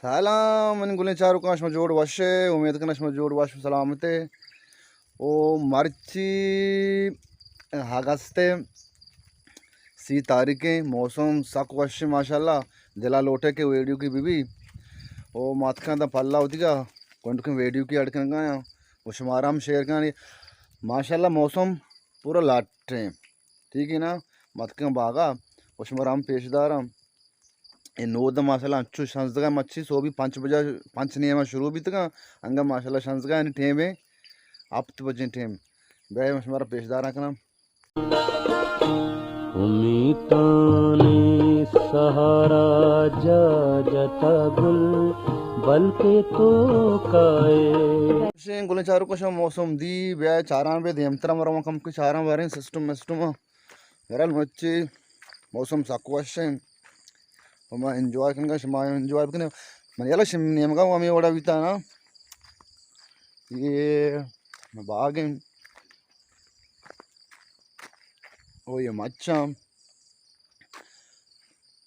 سلام منی گلیں چاروکاں، شما جوڑ وش ئے؟ امید کناں شما جوڑ وش سلامت ئے۔ او مرچی اگست ءِ سی تاریخ ایں، موسم سک وش ایں ماشاءاللہ، دل ءَ لوٹ ئے کہ ویڈیوکی بہ بی۔ او ما اتکاں داں پل ءَ وتیگا، گونڈکیں ویڈیوکی اڈ کنگا آں، او شمارا ہم شیئر کناں۔ ماشاءاللہ موسم پورا لٹ ایں، ٹھیک ایں نا، ما اتکاں باغا، او شمارا ہم پیش داراں۔ اے نود ماشاءاللہ انچو شنزگا، مچی سوبی پنچ بجا، پنچ نیما شروع بیتگاں، انگا ماشاءاللہ شنزگا، یعنی ٹیم ایں ہپت بجیں ٹیم۔ بیا ما شمارا پیش داراں کناں۔ امیتانی سہارا جا جتا گل، بلکہ تو کائے۔ شیں گلیں چاروکاں، شما موسم دی، بیا چاراں بے دیمترا مرو کم کہ چاراں باریں سسٹم مسٹم۔ بہرحال مرچی موسم سک وش ایں، و ما انجوائے کنگا، شما انجوائے بکنے۔ من یلا شم نیمگا و ہمیں وڑا بیتا نا، یہ باغ ایں، او یہ مچاں۔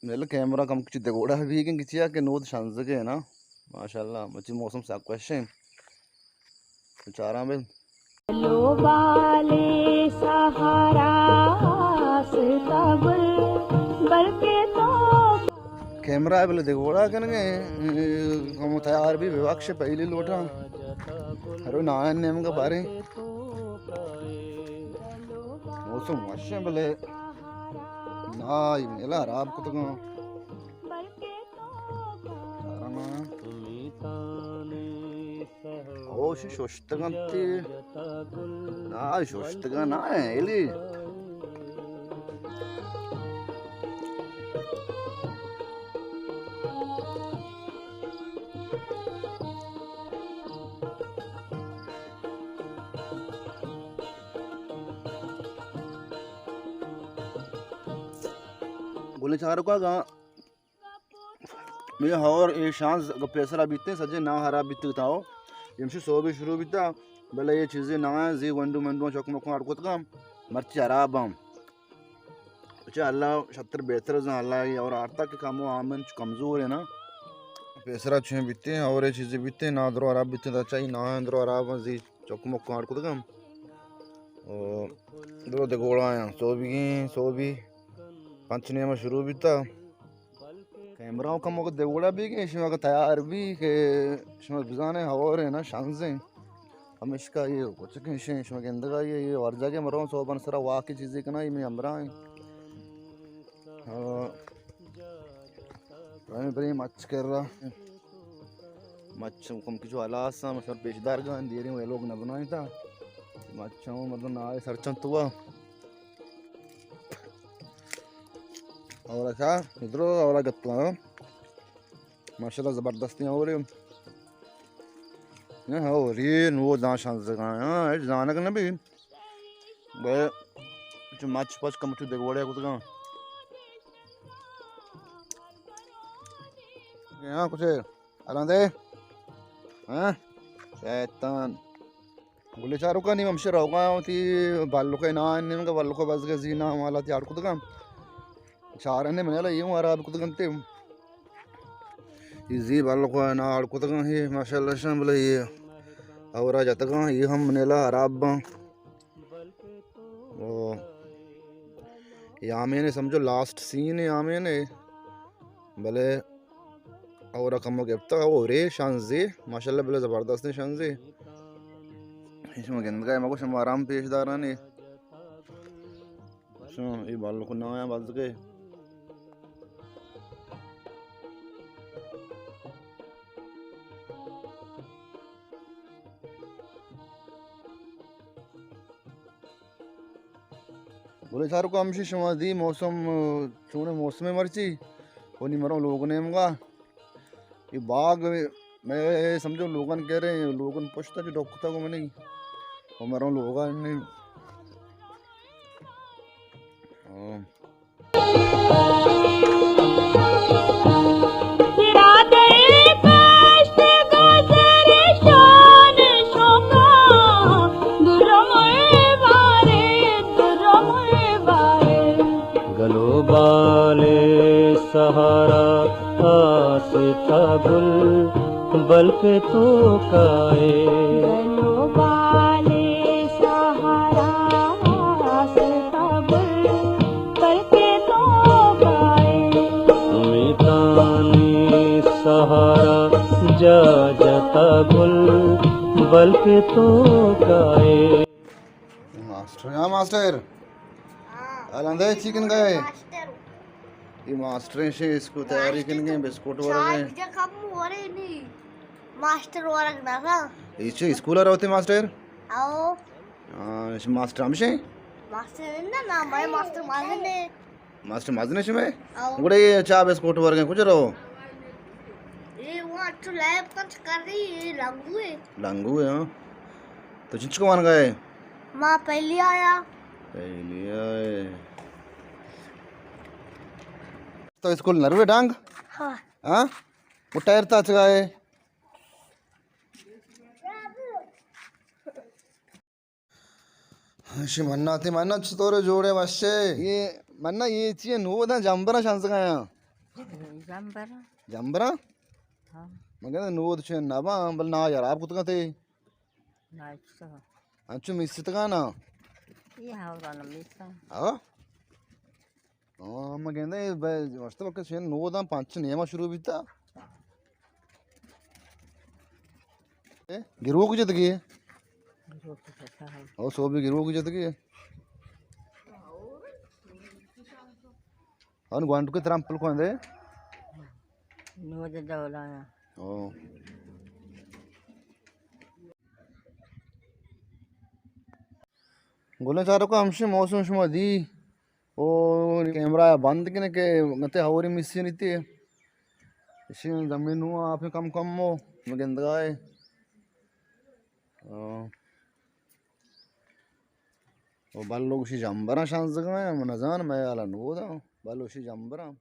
مل کیمرہ کم کچھ دگوڑا بیگیں کچیا کہ نود شنزگے نا۔ ماشاءاللہ، مچی موسم سک وش ایں۔ چاراں بل۔ لو بالے سہارا آستا گل، بلکہ تو۔ کیمرہ بل دگوڑا کنگے، کم تیار بی ببخش پہلی لوٹا۔ ہرو نائن نیمگا باریں۔ موسم وش ایں بلے نائی میلا خراب کتگاں۔ آرام۔ او شی ششتگاں تی۔ نائی ششتگاں نائی ایلی۔ گلیں چاروکاں، اگاں مئے ہور اے شانز اگاں پیسرا بیتیں، سجیں ناں ہراب بیتگ تاں ہو۔ ہمشی سوبی شروع بیتا، بلے اے چیزے ناں زی ونڈو منڈو چک مکو اڑ کتگاں، مرچی ہراب آں۔ اچھا اللہ شتر بہتر زان، اللہ اے ہور آرتا کہ کمو آمن چو کمزور ایں نا۔ پیسرا چویں بیتیں، ہور اے چیزے بیتیں، ناں درو ہراب بیتیں، تا چائی ناں درو ہراب آں زی۔ چک مک کاٹ کتگم۔ او درو دگوڑا آیاں۔ سوبی گیں، سوبی پنچ نیمہ شروع بیتا۔ کیمرہ کم وقت دگوڑا بیگیں، شما کہ تیار بی کہ شما بزانے ہور ایں نا، شانزیں۔ ہمیشکا اے کچکیں شیں، شما گندگا اے، اے ہر جاگہ مرو، سوبن سرا واکی چیزی کنا، اے منی ہمراہ ایں۔ ہاں۔ بریم، بریم، مچ کر رہا۔ مچ کم کچو ہلاس آں، مشور پیش دار گان، دیریں وہ لوگ نہ بنائیں تا۔ مچ ہوں، مطلب، نہ آئے سرچن تو۔ اور اچھا، ادھر اور گتو، ہاں۔ ماشاءاللہ زبردستیں اور۔ نہ، اور یہ نو دان شانزگاں، ہاں، ہیچ زانگ نہ بی۔ بے، چو مچ پچ کم چو دگوڑے کتگاں۔ یہاں کچھ الان دے۔ ہاں؟ شیطان۔ گلے چاروکا نیم ہمشہ روگا وتی بلوکے نا، نیم کا بلوکا بزگے زینا مالا تیار کتگاں۔ چارنے منلا یہ ہم خراب کتگنتے۔ یہ زی بلوکا نا اڑ کتگاں، یہ ماشاءاللہ شان بلے یہ اورا جتگاں، یہ ہم منلا خراب باں۔ او، اے آمین ءِ سمجھو لاسٹ سین اے آمین ءِ، بلے اور کمو گپتا، او رے شانزے، ماشاءاللہ بلے زبردستیں شانزے۔ شما گندگا مگو شما آرام پیش دارانے۔ شما اے بالکل نہ آیا بزگے۔ بلے چاروکا ہمشی شما دی موسم، چونیں موسمے مرچی، ونی مرو لوگ نیمگا۔ اے باغ مئے سمجھو لوگن کہہ رہے ہیں، لوگن پشتا جو ڈوکتا کو منی۔ وہ مرو لوگا نہیں۔ ہاں۔ گلو بالے سہارا آستا گل۔ بلکہ تو کائے۔ گلو بالے سہارا آستا گل، بلکہ تو کائے۔ میتانی سہارا جا جتا گل، بلکہ تو کائے۔ ماسٹر، ہاں ماسٹر۔ ہاں۔ الان دے چی کن گئے؟ ماسٹر۔ یہ ماسٹر ہیں، شے اسکول تیاری کن گئے، بسکوٹ ورگے۔ چائے کم ہو رہے نہیں۔ ماسٹر ورگ نہ تھا۔ یہ چی اسکول آ رہتے ماسٹر؟ آؤ۔ ہاں، ماسٹر ہمشے؟ ماسٹر ہے نا، نا، میں ماسٹر مازن ہے۔ ماسٹر مازن شمے؟ آؤ۔ گڑا یہ چا بسکوٹ ورگے کجا رہو؟ یہ وہ اچھو لیب پنچ کر رہی ہے، لنگو ہے۔ لنگو ہے، ہاں۔ تو چنچکو وان گئے؟ ماں پہلی آیا۔ پہلی آئے۔ تو اسکول نروے ڈانگ؟ ہاں۔ ہاں؟ وہ ٹائر تا چگائے؟ اشی منا، تئی منا چطور جوڑے وشے؟ یہ منا، یہ چیئے نوداں جمبراں شنزگاں؟ جمبراں۔ جمبراں؟ ہاں۔ من گندے نود چین نباں، بل نا یار آپ کتگاں تئی۔ نا اچھا۔ انچو میستگاں نا؟ یہ ہاورا نا میستگاں۔ ہاں؟ ہاں، من گندے، بے، وشتا بلکہ شین نوداں پنچ نیما شروع بیتا۔ اے، گروک جتگی؟ گروک جتگی۔ او، سوبی گروک جتگی۔ ان گوانٹو کے ترمپل کو اندے؟ نود دولا۔ او۔ گلیں چاروکاں، ہمشی موسم شما دی۔ او کیمرہ بند کنے کہ نتے ہوری مسی نیتی۔ اشی زمین نو آپ کم کم ہو، مگندگائے۔ او بلو گوشی جمبراں شانزگاں، من نزان، میں حالا نودا۔ بلو گوشی جمبراں۔